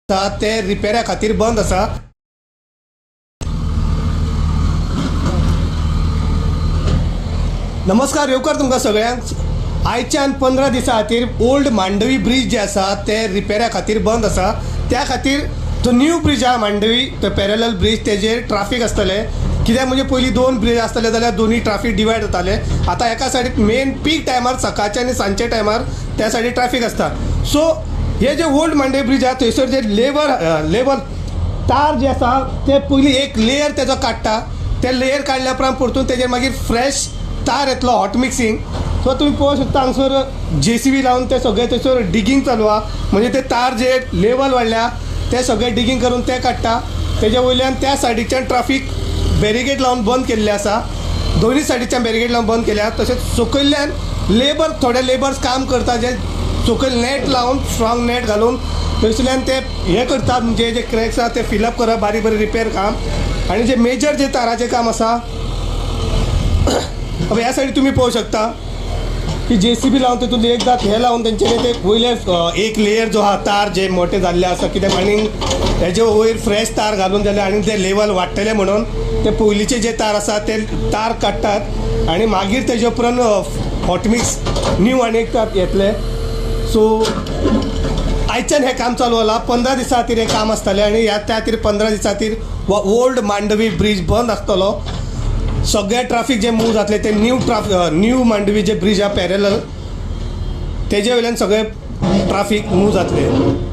ते रिपेरा खातीर बंद आसा. नमस्कार, येवकार तुमकां सगळ्यांक. आयच्यान 15 दिसां खातीर ओल्ड मांडवी ब्रीज जे आसा ते रिपेरा खातीर बंद आसा. त्या खातीर जो न्यू ब्रीज आहा मांडवी, तो पॅरलल ब्रीज, तेजेर ट्राफीक आसतलें. कित्याक म्हणजे पयलीं 2 ब्रीज आसतले जाल्यार दोनूय ट्राफीक डिवायड जाताले. आतां एका सायडीक मेन पीक टायमार सकाळच्या आनी सांजच्या टायमार त्या सायडीक ट्राफीक आसता. सो हे जे ओल्ड मांडवी ब्रीज आहा थंयसर जे लेबल तार जे आसा ते पयलीं एक लेयर तेजो काडटा. ते लेयर काडल्या उपरांत परतून तेजेर मागीर फ्रेश तार येतलो, हॉट मिक्सींग. सो तुमी पळोवंक शकता हांगसर JCB लावन ते सगळे थंयसर डिगींग चालू आहा. म्हणजे ते तार जे लेवल वाडल्या ते सगळे डिगींग करून ते काडटा. तेजे वयल्यान त्या सायडीच्यान ट्राफीक बॅरिगेड लावन बंद केल्ले आसा. दोनूय सायडीच्यान बॅरिगेड लावन बंद केल्या. तशेंच सकयल्यान लेबर, थोडे लेबर्स काम करता जे सकयल नेट लावन, स्ट्रॉंग नेट घालून थंयसरल्यान ते हे करतात, म्हणजे जे क्रॅक्स आहा ते फिलअप करप, बारीक बारीक रिपेर काम आनी जे मेजर जे ताराचें काम आसा. ह्या सायडीक तुमी पळोवंक शकता की JCB लावन तितून एकदां हे लावन तेंच्यांनी ते वयले एक लेयर जो आहा तार जे मोठे जाल्ले आसा, कित्याक आनी हेजे वयर फ्रेश तार घालून जाल्यार आनी ते लेवल वाडटले म्हणून ते पयलींचे जे तार आसा ते तार काडटात आनी मागीर तेजे उपरांत हॉट मिक्स न्यू आनी एक तार येतले. सो आयच्यान हें काम चालू जाला. 15 दिसां खातीर हें काम आसतलें आनी ह्या त्या खातीर 15 दिसां खातीर ओल्ड मांडवी ब्रीज बंद आसतलो. सगळे ट्राफीक जे मूव जातले ते न्यू मांडवी जे ब्रीज आहा पॅरलल तेजे वयल्यान सगळे ट्राफीक मूव जातले.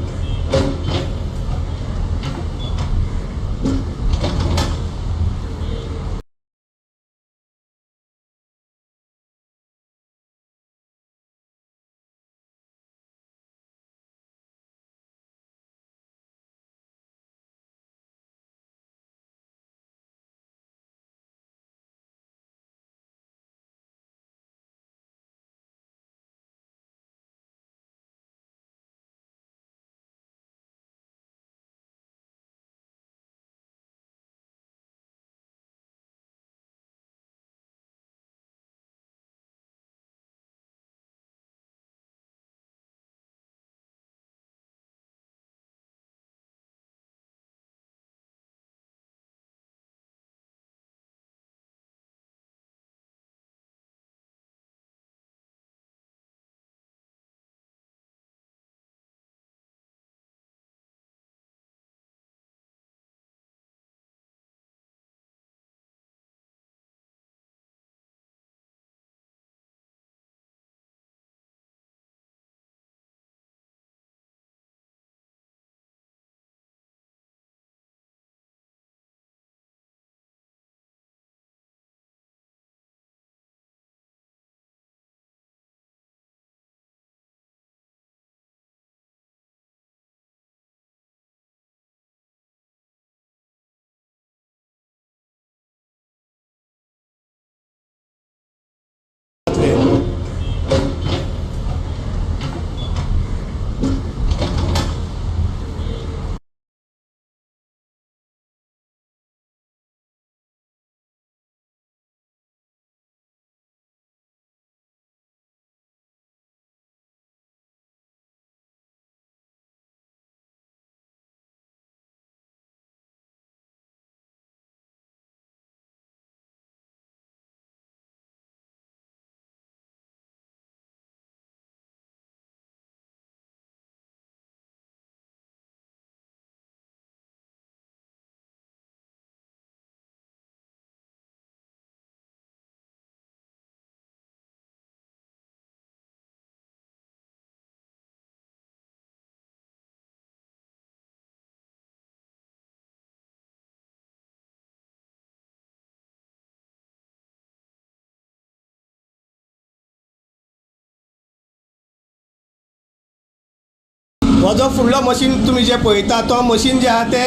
हो जो फुडलो मशीन तुमी जे पळयता तो मशीन जे आहा ते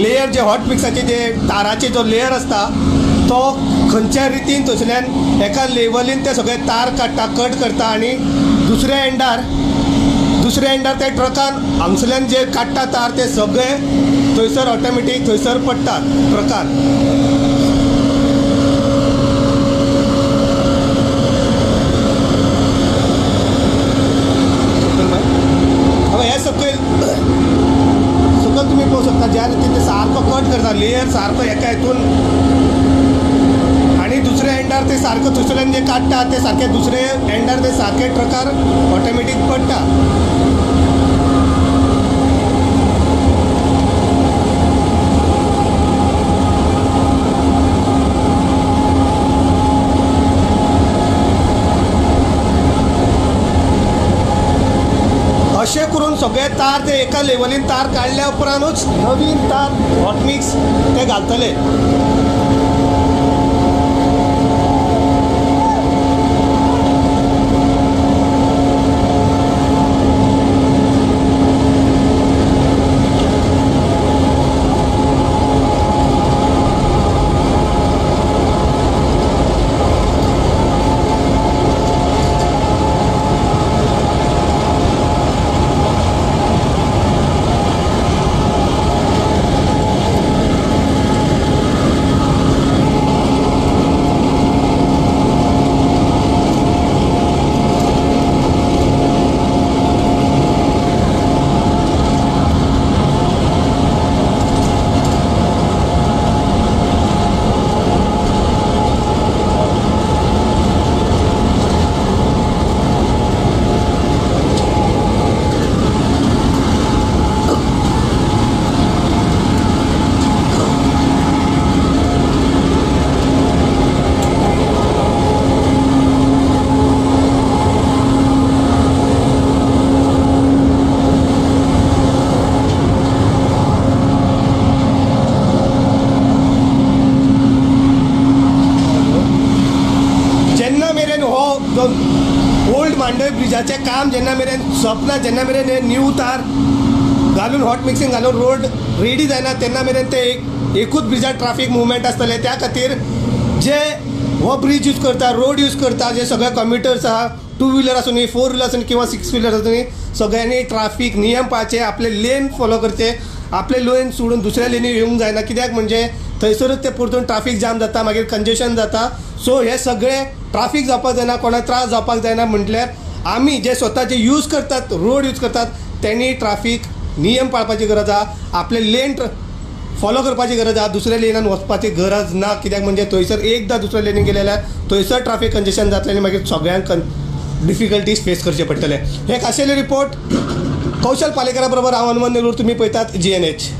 लेयर जे हॉट मिक्साचे जे ताराचे जो लेयर आसता तो खंयच्या रितीन थंयसरल्यान एका लेवलीन ते सगळे तार काडटा, कट करता आनी दुसऱ्या एंडार ते ट्रकान हांगसरल्यान जे काडटा तार ते सगळे थंयसर ऑटोमॅटीक थंयसर पडटात ट्रकान. हे सकयल ज्या रितीन ते सारको कट करता लेयर सारको एका हितून आनी दुसऱ्या एंडार ते सारको थंयसरल्यान जे काडटा ते सारके दुसरे एंडार ते सारके ट्रकार ऑटोमॅटीक पडटा. अशें करून सगळे तार ते एका लेवलीन तार काडल्या उपरांतूच नवीन तार हॉटमिक्स ते घालतले. ओल्ड मांडवी ब्रिजाचें काम जेन्ना मेरेन सोंपना, जेन्ना मेरेन हे न्यू तार घालून हॉट मिक्सिंग घालून रोड रेडी जायना तेन्ना मेरेन ते एकूच ब्रिजार ट्राफीक मुवमेंट आसतलें. त्या खातीर जे हो ब्रीज यूज करता, रोड यूज करता, जे सगळे कम्युटर्स आहा, टू व्हिलर आसूं, फोर व्हिलर आसूं किंवा सिक्स व्हिलर आसूं, सगळ्यांनी ट्राफीक नियम पाळचे, आपले लेन फॉलो करचे, आपले लेन सोडून दुसऱ्या लेनी येवंक जायना. कित्याक म्हणजे थंयसरूच ते परतून ट्राफीक जाम जाता, मागीर कंजेशन जाता. सो हे सगळे ट्राफीक जावपाक जायना, कोणाक त्रास जावपाक जायना म्हटल्यार आमी जे स्वता जे यूज करतात, रोड यूज करतात, तेणी ट्राफीक नियम पाळपाची गरज आहा, आपले लेन फॉलो करपाची गरज आहा, दुसऱ्या लेनान वचपाची गरज ना. कित्याक म्हणजे थंयसर एकदां दुसऱ्या लेनीन गेले जाल्यार थंयसर ट्राफीक कंजेशन जातलें आनी मागीर सगळ्यांक डिफिकल्टीज फेस करचे पडटले. हे खाशेले रिपोर्ट कौशल पालेकरा बरोबर हांव हनुमंत नेरूर, तुमी पळयतात GNH.